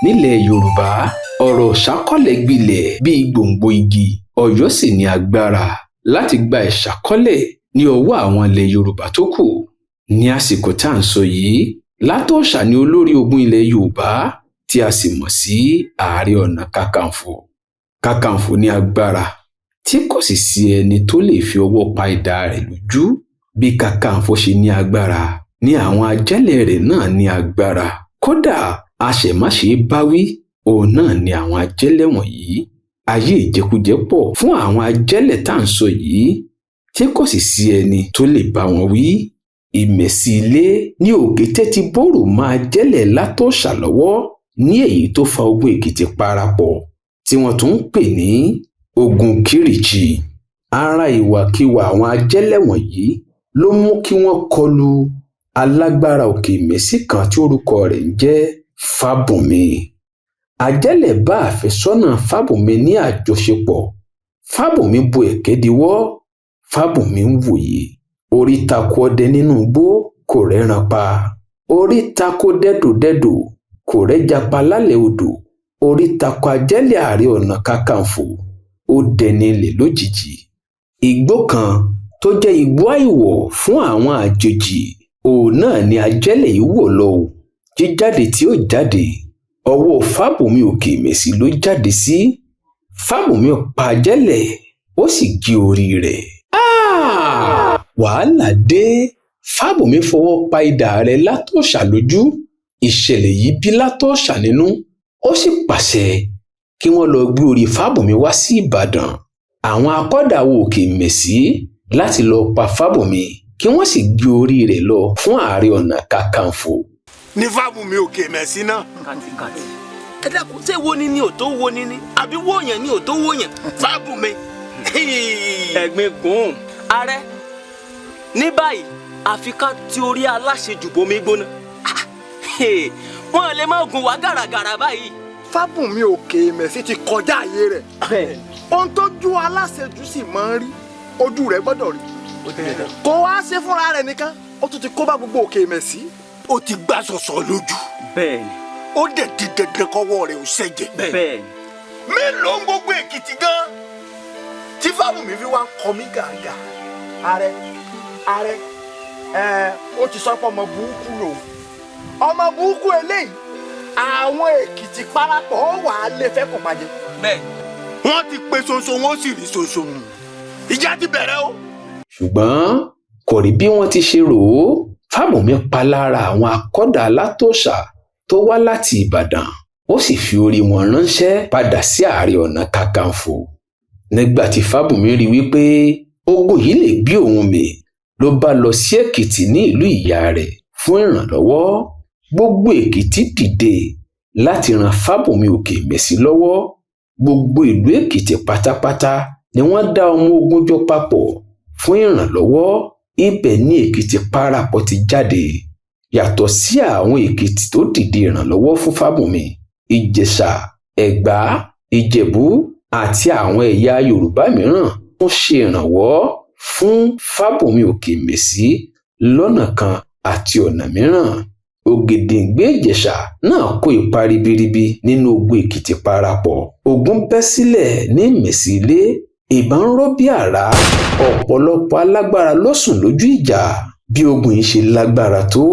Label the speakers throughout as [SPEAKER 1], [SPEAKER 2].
[SPEAKER 1] Nílẹ̀ Yorùbá, ọ̀rọ̀ ìṣákọ́lẹ̀ gbilẹ̀ bíi gbòǹgbò igi. Ọ̀yọ́ sì ní agbára láti gba ìṣákọ́lẹ̀ ní ọwọ́ àwọn ilẹ̀ Yorùbá tó kù. Ní àsìkò tá à ń sọ yìí, Látọ̀ọ́sà ni olórí ogun ilẹ̀ Yorùbá tí a sì mọ̀ sí Ààrẹ Ọ̀nà Kakanfò. Kakanfò ní agbára tí kò sì sí ẹni tó lè fi ọwọ́ pa idà rẹ̀ lójú. Bí Kakanfò ṣe ní agbára ni àwọn ajẹ́lẹ̀ rẹ̀ náà ní agbára. Kódà àṣemáṣe bá wí, òun náà ni àwọn ajẹ́lẹ̀ wọ̀nyí. Ayé ìjẹkújẹ pọ̀ fún àwọn ajẹ́lẹ̀ tá à ń sọ yìí tí kò sì sí ẹni tó lè bá wọn wí. Ìmẹ̀sí ilé ní òkété ti bórò mọ́ ajẹ́lẹ̀ Látọ̀ọ́sà lọ́wọ́ ní èyí tó fa ogun Èkìtì parapọ̀ tí wọ́n tún ń pè ní ogun Kírìjí. Ara ìwàkiwà àwọn ajẹ́lẹ̀ wọ̀nyí ló mú kí wọ́n kọ lu alágbára Òkè Ìmẹ̀sí kan tí orúkọ rẹ̀ ń jẹ́ Fábùnmi. Ajẹ́lẹ̀ bá àfẹ́sọ́nà Fábùnmi ní àjọṣepọ̀. Fábùnmi bo ẹ̀kẹ́ diwọ́, Fábùnmi ń wòye. Orí tako ọdẹ nínú igbó kò rẹ́ran pa. Orí tako dẹ́dòdẹdò kò rẹ́ja pa lálẹ́ odò. Orí tako ajẹ́lẹ̀ Ààrẹ Ọ̀nà Kakanfò, ó dẹni ilẹ̀ lójijì. Igbó kan tó jẹ́ igbó àìwọ̀ fún àwọn àjòjì òun náà ni ajẹ́lẹ̀ yìí wọ̀ lọ o. Jíjáde tí ó jáde, ọwọ́ Fábùnmi Òkè Ìmẹ̀sí ló jáde sí. Fábùnmi pa ajẹ́lẹ̀, ó sì gé orí rẹ̀. Wàhálà dé! Fábùnmi fọwọ́ pa idà rẹ̀ Látọ̀ọ́sà lójú. Ìṣẹ̀lẹ̀ yìí bí Látọ̀ọ́sà nínú, ó sì pàṣẹ kí wọ́n lọ́ọ́ gbé orí Fábùnmi wá sí Ìbàdàn. Àwọn akọ́dà wọ Òkè Ìmẹ̀sí láti lọ́ọ́ pa Fábùnmi kí wọ́n sì gbé orí rẹ̀ lọ fún Ààrẹ Ọ̀nà Kakanfò.
[SPEAKER 2] Ní Fábùnmi Òkè Ìmẹ̀sí náà.
[SPEAKER 3] Kàtìkàtì. Ẹ dákun, ṣé wo ni ni ò tó wo ni ni àbí wòyàn ni ò tó wòyàn? Fábùnmi.
[SPEAKER 4] Ẹ̀gbin gùn.
[SPEAKER 3] Ààrẹ, ní báyìí àfi ká ti orí aláṣejù bomi gbóná. Wọn lè má gùn wá gàràgàrà báyìí.
[SPEAKER 2] Fábùnmi Òkè Ìmẹ̀sí ti kọjá àyè rẹ̀. Ohun tó ju aláṣejù sì máa ń rí, ojú rẹ̀ gbọ́dọ̀ rí. Kò wá ṣe fúnra rẹ̀ nìkan, ó tún ti kó bá gbogbo Òkè Ìmẹ̀sí. Ó ti gbá sọ̀sọ̀ lójú.
[SPEAKER 4] Bẹ́ẹ̀ni.
[SPEAKER 2] Ó dẹ̀ di dandan kọ́wọ́ rẹ̀ ò ṣẹ̀jẹ̀.
[SPEAKER 4] Bẹ́ẹ̀ni.
[SPEAKER 2] Mélòó ń gbogbo Èkìtì gan tí Fábùnmi fi wá ń kọ mí gàgà. Ààrẹ, ààrẹ, ẹ ó ti sọ pé ọmọ burúkú lòun, ọmọ burúkú eléyìí, àwọn Èkìtì parapọ̀ ó wà á lè fẹ́ kó pàjẹ́.
[SPEAKER 3] Bẹ́ẹ̀ni.
[SPEAKER 2] Wọ́n ti pe ṣoṣo, wọ́n sì rí ṣoṣo. Ìjà ti bẹ̀rẹ̀ o.
[SPEAKER 1] Ṣùgbọ́n kò rí bí wọ́n ti ṣe rò ó. Fábùnmi pa lára àwọn akọ́dà Látọ̀ọ́sà tó wá láti Ìbàdàn, ó sì fi orí wọn ránṣẹ́ padà sí Ààrẹ Ọ̀nà Kakanfò. Nígbà tí Fábùnmi rí wípé ogun yìí lè gbé òun mì, ló bá lọ sí Èkìtì ní ìlú ìyá rẹ̀ fún ìrànlọ́wọ́. Gbogbo Èkìtì dìde láti ran Fábùnmi Òkè Ìmẹ̀sí lọ́wọ́. Gbogbo ìlú Èkìtì pátápátá ni wọ́n dá ọmọ ogun jọ papọ̀ fún ìrànlọ́wọ́. Ibẹ̀ ni Èkìtì parapọ̀ ti jáde. Yàtọ̀ sí àwọn Èkìtì tó dìde ìrànlọ́wọ́ fún Fábùnmi, Ìjẹ̀ṣà, Ẹ̀gbá, Ìjẹ̀bú àti àwọn ẹ̀yà Yorùbá mìíràn tún ṣe ìrànwọ́ fún Fábùnmi Òkè Ìmẹ̀sí lọ́nà kan àti ọ̀nà mìíràn. Ògèdèngbé Ìjẹ̀ṣà náà kó ipa ribiribi nínú ogun Èkìtì parapọ̀. Ogun bẹ́ sílẹ̀ ní Ìmẹ̀sí ilé, ìbọn ń ró bí àrá, ọ̀pọ̀lọpọ̀ alágbára ló sùn lójú ìjà. Bí ogun yìí ṣe lágbára tó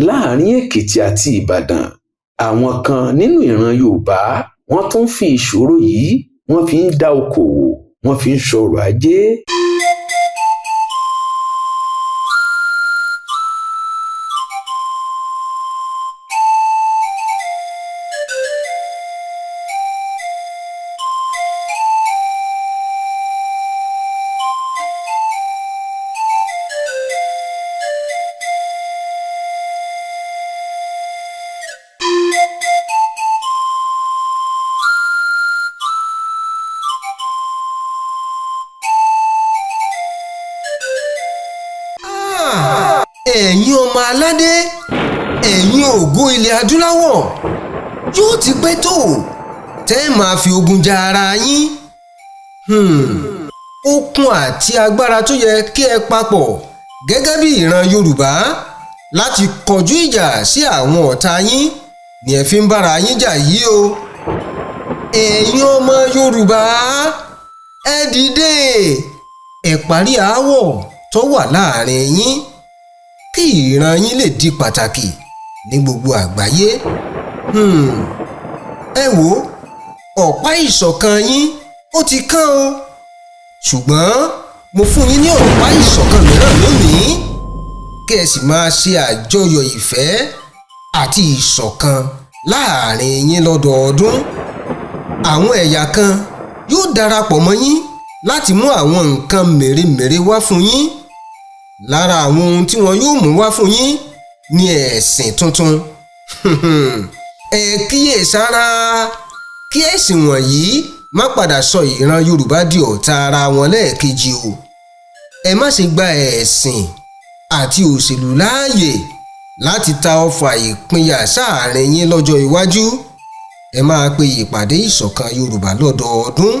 [SPEAKER 1] láàrin Èkìtì àti Ìbàdàn, àwọn kan nínú ìran Yorùbá wọ́n tún fi ìṣòro yìí, wọ́n fi ń dá okòòwò, wọ́n fi ń ṣọrọ̀ ajé.
[SPEAKER 5] Ẹ̀yin ọmọ aládé, ẹ̀yin ògo ilẹ̀ adúláwọ̀, yóò ti pẹ́ tó tẹ́ ẹ máa fi ogun ja ara yín. Okun àti agbára tó yẹ kí ẹ papọ̀ gẹ́gẹ́ bí ìran Yorùbá láti kọjú ìjà sí àwọn ọ̀tá yín. ni ẹ fi ń bára yín jà yìí o. Ẹ̀yin ọmọ Yorùbá, ẹ dìde, ẹ parí aáwọ̀ tó wà láàrin yín kí ìran yín lè di pàtàkì ní gbogbo àgbáyé. Ẹ wò, ọ̀pá ìṣọ̀kan yín ó ti kán o, ṣùgbọ́n mo fún yín ní ọ̀pá ìṣọ̀kan mìíràn lónìí kí ẹ sì máa ṣe àjọyọ̀ ìfẹ́ àti ìṣọ̀kan láàrin yín lọ́dọọdún. Àwọn ẹ̀yà kan yóò darapọ̀ mọ́ yín láti mú àwọn nǹkan mèremère wá fún yín. Lára àwọn ohun tí wọn yóò mú wá fún yín ni ẹ̀sìn tuntun. Ẹ kíyèsára kí ẹ̀sìn wọ̀nyí má padà sọ ìran Yorùbá di ọ̀tá ara wọn lẹ́ẹ̀kejì o. Ẹ má ṣe gba ẹ̀sìn àti òṣèlú láàyè láti ta ọfà ìpínyà sáàrin yín lọ́jọ́ iwájú. Ẹ máa pe ìpàdé ìṣọ̀kan Yorùbá lọ́dọọdún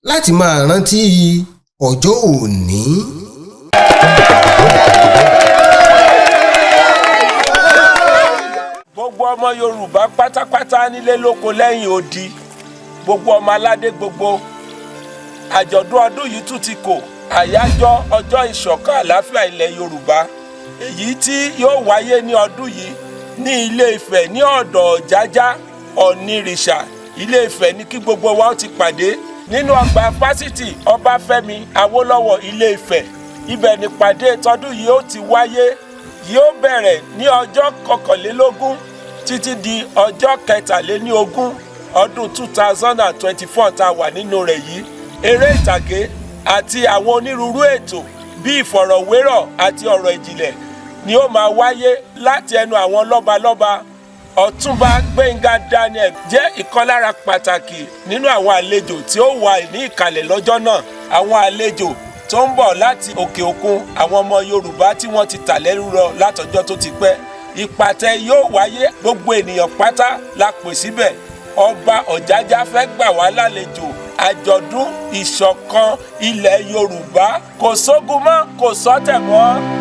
[SPEAKER 5] láti máa rántí ọjọ́ òní.
[SPEAKER 6] Gbogbo ọmọ Yorùbá pátápátá nílé lóko lẹ́yìn odi, gbogbo ọmọ aládé gbogbo, àjọ̀dún ọdún yìí tún ti kò. Àyájọ́ ọjọ́ ìṣọ̀kan àlàáfíà ilẹ̀ Yorùbá èyí tí yóò wáyé ní ọdún yìí ní Ilé Ifẹ̀ ní ọ̀dọ̀ Ọ̀jájá Ọ̀nìrìṣà Ilé Ifẹ̀ ní kí gbogbo wa ó ti pàdé nínú ọgbà fásitì Ọbáfẹ́mi Awólọ́wọ̀ Ilé Ifẹ̀. Ibẹ̀ nípàdé tọdún yìí ó ti wáyé. Yóò bẹ̀rẹ̀ ní ọjọ́ 21 títí di ọjọ́ 23 ọdún 2024 tá a wà nínú rẹ̀ yìí. Eré ìtàgé àti àwọn onírúurú ètò bí ìfọ̀rọ̀wérọ̀ àti ọ̀rọ̀ ìjìnlẹ̀ ni ó máa wáyé láti ẹnu àwọn lọ́balọ́ba. Ọ̀túnba Gbẹ́ngà Daniel jẹ́ ìkan lára pàtàkì nínú àwọn àlejò tí ó wà ní ìkàlẹ̀ lọ́jọ́ náà. Àwọn àlejò tó ń bọ̀ láti òkè òkun, àwọn ọmọ Yorùbá tí wọ́n ti tà lẹ́rú lọ látọjọ́ tó ti pẹ́. Ìpàtẹ yóò wáyé, gbogbo ènìyàn pátá la pè síbẹ̀. Ọba Ọ̀jájá fẹ́ gbà wá lálejò àjọ̀dún ìṣọ̀kan ilẹ̀ Yorùbá. Kò sógun mọ́, kò sọ́tẹ̀ mọ́.